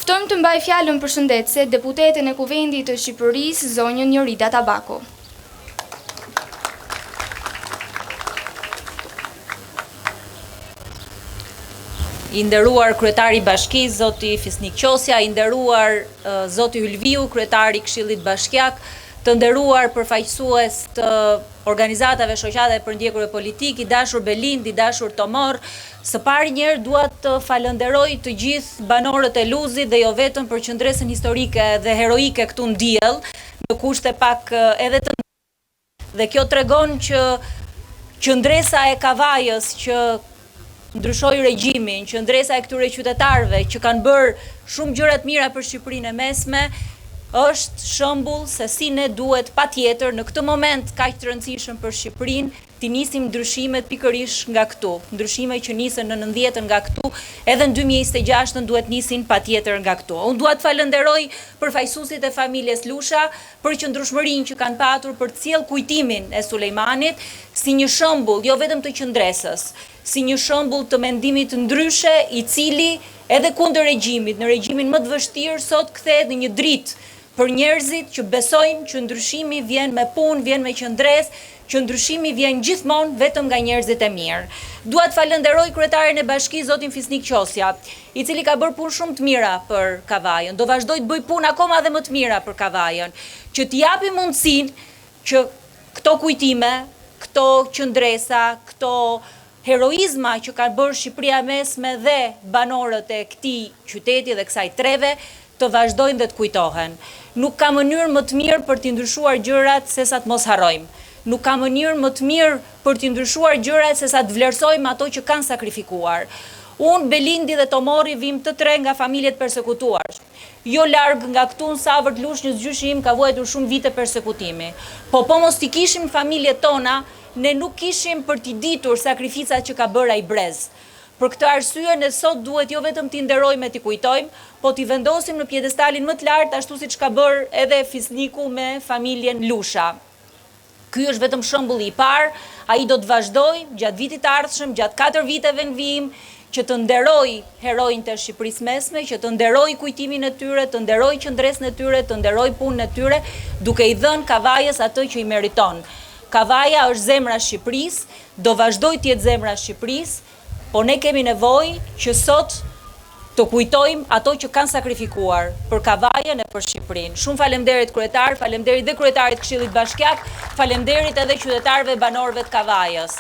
Ftojmë të mbajë fjalën përshëndetëse deputeten e Kuvendit të Shqipërisë, zonjën Jorida Tabaku. I nderuar kryetari i bashkisë, zoti Fisnik Qosja, i nderuar zoti Hylviu, kryetari i Këshillit Bashkiak, të nderuar përfaqësues të organizatave, shoqatave të përndjekurve politikë, i dashur Belind, i dashur Tomorr, së pari njëherë dua të falënderoj të gjithë banorët e Luzit dhe jo vetëm për qëndresën historike dhe heroike këtu në diell, në kushte pak edhe të Dhe kjo tregon që qëndresa e Kavajës që ndryshoi regjimin, qëndresa e këtyre qytetarëve që kanë bërë shumë gjëra të mira për Shqipërinë e Mesme, është shembull se si ne duhet patjetër në këtë moment kaq të rëndësishëm për Shqipërinë t'i nisim ndryshimet pikërisht nga këtu. Ndryshime që nisën në nëntëdhjetën nga këtu, edhe në 2026-ën duhet nisin patjetër nga këtu. Unë dua të falënderoj përfaqësuesit e familjes Lusha, për qëndrueshmërinë që kanë patur për të sjellë kujtimin e Sulejmanit si një shembull jo vetëm të qëndresës, si një shembull të mendimit ndryshe i cili edhe kundër regjimit, në regjimin më të vështirë sot kthehet në një dritë për njerëzit që besojnë që ndryshimi vjen me punë, vjen me qëndresë, që ndryshimi vjen gjithmonë vetëm nga njerëzit e mirë. Dua të falënderoj kryetarin e bashkisë, zotin Fisnik Qosja, i cili ka bërë punë shumë të mira për Kavajën, do vazhdojë të bëjë punë akoma dhe më të mira për Kavajën, që t'i japim mundësinë që këto kujtime, këto qëndresa, këto heroizma që ka bërë Shqipëria e Mesme dhe banorët e këtij qyteti dhe kësaj treve të vazhdojnë dhe të kujtohen. Nuk ka mënyrë më të mirë për t'i ndryshuar gjërat sesa të mos harrojmë. Nuk ka mënyrë më të mirë për t'i ndryshuar gjërat sesa të vlerësojmë ato që kanë sakrifikuar. Unë, Belindi dhe Tomorri vijmë të tre nga familje të persekutuar. Jo larg nga këtu në Savër të Lushnjës gjyshi im ka vuajtur shumë vite persekutimi. Po po mos t'i kishim familjet tona, ne nuk kishim për t'i ditur sakrificat që ka bërë ai brez. Për këtë arsye ne sot duhet jo vetëm t'i nderojmë e t'i kujtojmë, po t'i vendosim në piedestalin më të lartë ashtu siç ka bërë edhe Fisniku me familjen Lusha. Ky është vetëm shembulli i parë, ai do të vazhdojë gjatë vitit të ardhshëm, gjatë katër viteve në vijim, që të nderojë heronjtë e Shqipërisë Mesme, që të nderojë kujtimin e tyre, të nderojë qëndresën e tyre, të nderojë punën e tyre, duke i dhënë Kavajës atë që i meriton. Kavaja është zemra e Shqipërisë, do vazhdojë të jetë zemra e Shqipërisë, po ne kemi nevojë që sot të kujtojmë ato që kanë sakrifikuar për Kavajën e për Shqipërinë. Shumë faleminderit kryetar, faleminderit dhe kryetarit të Këshillit Bashkiak, faleminderit edhe qytetarëve e banorëve të Kavajës.